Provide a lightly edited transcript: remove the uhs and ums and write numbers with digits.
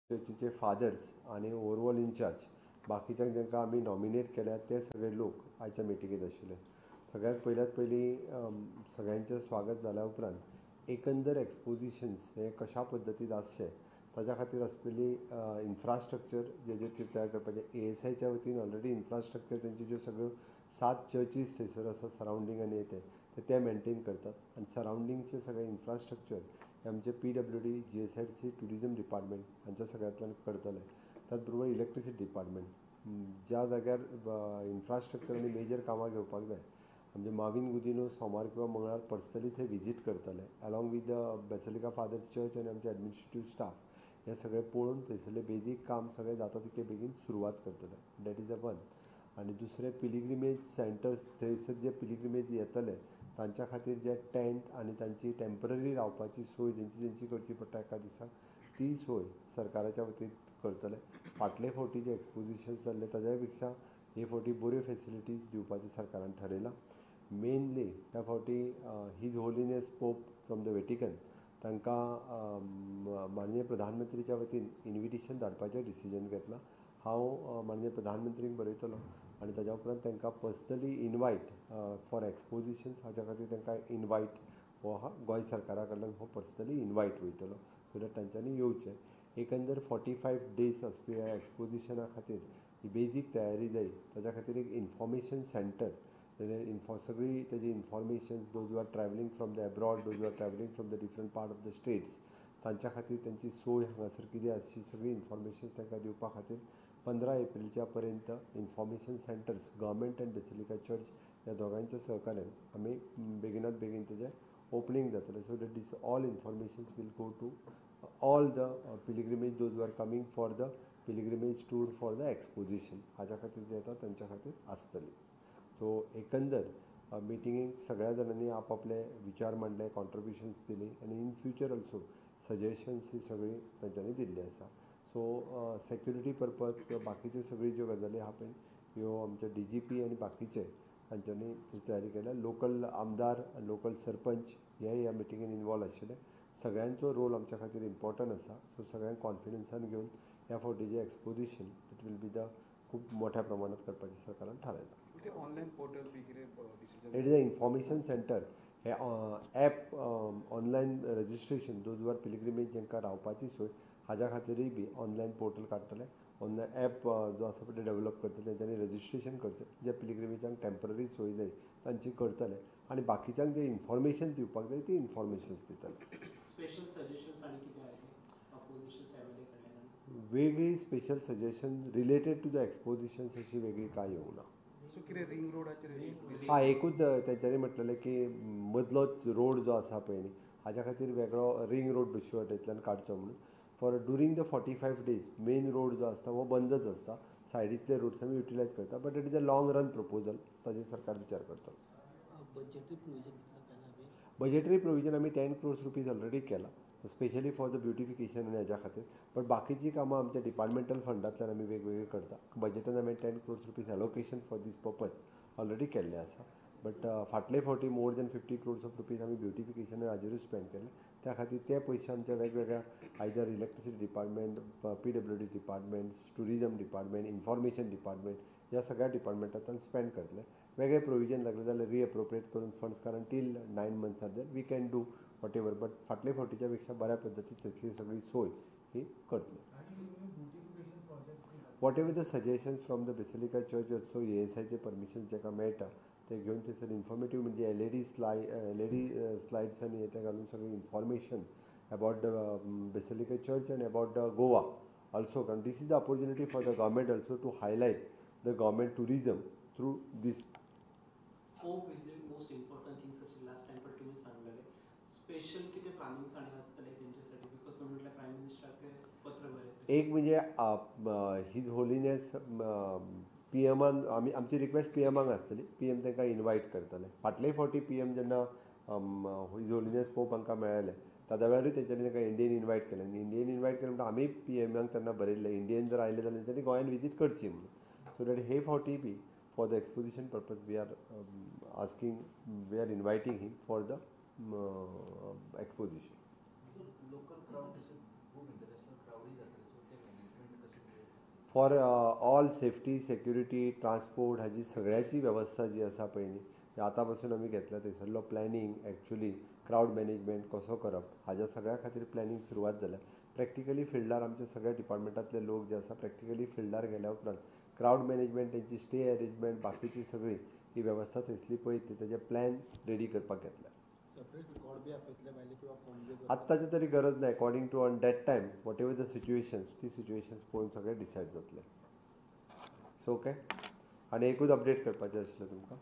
चर्चीचे fathers आनी overall in-charge, बाकीच्यांक जांकां आमी नॉमिनेट केल्यात ते सगळे लोक आयच्या मिटिंगेत आशिल्ले. सगळ्यांत पयल्यात पयलीं सगळ्यांचें स्वागत जाल्या उपरांत एकंदर एक्सपोजिशन्स हे कशा पद्दतीन आसचे ताच्या खातीर आसलेली इन्फ्रास्ट्रक्चर जे जे तयार करपाचें, एएसआयच्या वतीन ऑलरेडी इन्फ्रास्ट्रक्चर तेंच्यो ज्यो सगळ्यो 7 चर्चीस थंयसर आसा सरावंडींग आनी ते ते मेनटेन करतात आनी सरावंडींगचें सगळें इन्फ्रास्ट्रक्चर हे आमचे PWD, GSIDC, tourism department हांच्या सगळ्यांतल्यान करतले. त्याच बरोबर इलेक्ट्रिसिटी डिपार्टमेंट ज्या जाग्यार इन्फ्रास्ट्रक्चर आनी मेजर कामां घेवपाक जाय, आमचे माविन गुदिन्हो सोमार किंवा मंगळार पर्सनली थंय विजीट करतले along with the basilica fathers church आनी आमचे एडमिनिस्ट्रेटीव स्टाफ हे सगळें पळोवन थंयसरलें बेजीक काम सगळें जाता तितके बेगीन सुरवात करतले. That is the one. आनी दुसरें पिलिग्रिमेज सेंटर्स, थंयसर जे पिलिग्रिमेज येतले तांच्या खातीर जे टेंट आनी तांची टेंपररी रावपाची सोय जेंची जेंची करची पडटा एका दिसाक ती सोय सरकाराच्या वतीन करतले. फाटले फावटी जे एक्सपोजिशन जाल्लें ताज्या पेक्षा हे फावटी बऱ्यो फेसिलिटीज दिवपाचें सरकारान ठरयलां. मेनली त्या फावटी his holiness pope from the Vatican तांकां माननीय प्रधानमंत्रीच्या वतीन इन्विटेशन धाडपाचें डिसिजन घेतलां. हांव माननीय प्रधानमंत्रींक बरयतलो आनी ताज्या उपरांत तांकां पर्सनली इनवायट फॉर एक्सपोजिशन हाच्या खातीर तांकां इनवायट हो आहा गोंय सरकारा कडल्यान हो पर्सनली इनवायट वयतलो सो that तांच्यांनी येवचें. एकंदर 45 डेज आसपी ह्या एक्सपोजिशना खातीर ही बेजीक तयारी जाय ताज्या खातीर एक इन्फॉर्मेशन सेंटर सगळी तेजी information those who are travelling from the abroad, those who are travelling from the different part of the states तांच्या खातीर तेंची सोय हांगासर कितें आसची सगळी इन्फॉर्मेशन तांकां दिवपा खातीर 15 एप्रिलच्या पर्यंत information centres government and basilica church ह्या दोगांयच्या सहकार्यान आमी बेगिनात बेगीन तेजें ओपनींग जातलें so that this all informations will go to all the pilgrimage those who are coming for the pilgrimage tour for the exposition हाज्या खातीर जे येता तांच्या खातीर आसतली. सो एकंदर मिटिंगेक सगळ्या जाणांनी आपआपले विचार मांडले, कॉन्ट्रिब्युशन्स दिली आनी इन फ्युचर ऑल्सो सजेशन्स ही सगळीं तांच्यांनी दिल्ली आसा. सो सेक्युरिटी पर्पज किंवा बाकीच्यो सगळ्यो ज्यो गजाली आहा पळय ह्यो आमचे DGP आनी बाकीचे तांच्यांनी तयारी केल्या. लोकल आमदार, लोकल सरपंच हे ह्या मिटिंगेन इनवॉल्व आशिल्ले. सगळ्यांचो रोल आमच्या खातीर इम्पॉर्टंट आसा. सो सगळ्यांक कॉन्फिडन्सान घेवन ह्या फावटी जें exposition it will be the खूब मोठ्या प्रमाणात करपाचें सरकारान थारायलां. ऑनलायन पोर्टल बी कितें decision? It is a information centre. हे app online registration those who are pilgrimage जांकां रावपाची सोय हाज्या खातीरूय बी ऑनलायन पोर्टल काडटले. ऑनलायन एप जो आसा पळय डेवलप करतले, तेंच्यांनी रजिस्ट्रेशन करचें, जे पिलिग्रिमेजांक टेंपररी सोय जाय तांची करतले आनी बाकीच्यांक जें इन्फॉर्मेशन दिवपाक जाय ती इन्फॉर्मेशन्स दितले. स्पेशल सजेशन्स आनी कितें आहे अपोजिशन एमएलए कडल्यान? वेगळी special suggestion related to the expositions अशी वेगळी कांय येवंक ना. सो कितें रिंग रोडाचेर? हा, एकूच तेंच्यांनी म्हटलेलें की मदलोच रोड जो आसा पळय न्ही हाज्या खातीर वेगळो रिंग रोड दुसरे वाटेंतल्यान काडचो म्हणून for during the 45 days main road जो आसता हो बंदच आसता, सायडींतले रोड्स आमी युटिलायज करता. But it is a long run proposal, ताजेर सरकार विचार करतलो. बजेटरी प्रोविजन आमी 10 crores rupees already केला स्पेशली फॉर the beautification आनी हाज्या खातीर. बट बाकीचीं कामां आमच्या डिपार्टमेंटल फंडांतल्यान आमी वेगवेगळी करता. बजेटान आमी 10 crores rupees allocation for this purpose already केल्लें आसा. बट फाटले फावटी more than 50 crores of rupees आमी ब्युटिफिकेशन हाजेरूच स्पेंड केले. त्या खातीर ते पयशे आमच्या वेगवेगळ्या either electricity department, PWD department, tourism department, information department ह्या सगळ्या डिपार्टमेंटांतल्यान स्पेंड करतले. वेगळे प्रोविजन लागले जाल्यार रिएप्रोप्रिएट करून फंड्स, कारण till 9 months are there we can do whatever. But फाटले फावटीच्या पेक्षा बऱ्या पद्दतीन थंयसली सगळी सोय ही करतले. Whatever the suggestions from the basilica church also एएसआयचे permission जाका मेळटा ते घेवन थंयसर इन्फॉर्मेटीव म्हणजे एलईडी स्लायड्स आनी ते घालून सगळें information about the basilica church and about the Goa also, कारण this is the opportunity for the government also to highlight the government tourism through this. Pope visit most important things अशी last time पण तुम्ही सांगलेले special कितें plannings आनी आसतले तेंच्यासाठी, because म्हटल्यार prime मिनिस्टराक पत्र बरयतले. एक म्हणजे his holiness पीएमान आमी आमची रिक्वेस्ट पीएमाक आसतली, पीएम तांकां इनवायट करतले. फाटले फावटी पीएम जेन्ना his holiness pope हांकां मेळ्ळेले ताज्या वेळारूय तेंच्यांनी तांकां इंडियन इनवायट केलें आनी इंडियन इनवायट केलें म्हणटा आमी पीएमाक तेन्ना बरयल्लें इंडियन जर आयले जाल्यार तेंच्यांनी गोंयान विजीट करची म्हणून. सो that हे फावटी बी for the exposition purpose we are asking, we are inviting him for the exposition. Local crowd तशें खूब इंटरनॅशनल क्रावडूय जातले, सो ते For all safety, security, transport हाजी सगळ्याची वेवस्था जी आसा पळय न्ही, आतां पासून आमी घेतल्या. थंयसरलो प्लॅनिंग, एक्चुली क्रावड मॅनेजमेंट कसो करप, हाज्या सगळ्या खातीर प्लॅनिंग सुरवात जाल्या. प्रॅक्टिकली फिल्डार आमच्या सगळ्या डिपार्टमेंटांतले लोक जे आसा, प्रॅक्टिकली फिल्डार गेल्या उपरांत क्रावड मॅनेजमेंट, तेंची स्टे अरेंजमेंट, बाकीची सगळी ही वेवस्था थंयसली पळयत तेजे प्लॅन रेडी करपाक घेतल्या. आत्ताची तरी गरज ना. According to on that time, whatever the situations, ती सिच्युएशन्स पळोवन सगळें डिसायड जातलें. सो ओके, आनी एकूच अपडेट करपाचें आशिल्लें तुमकां.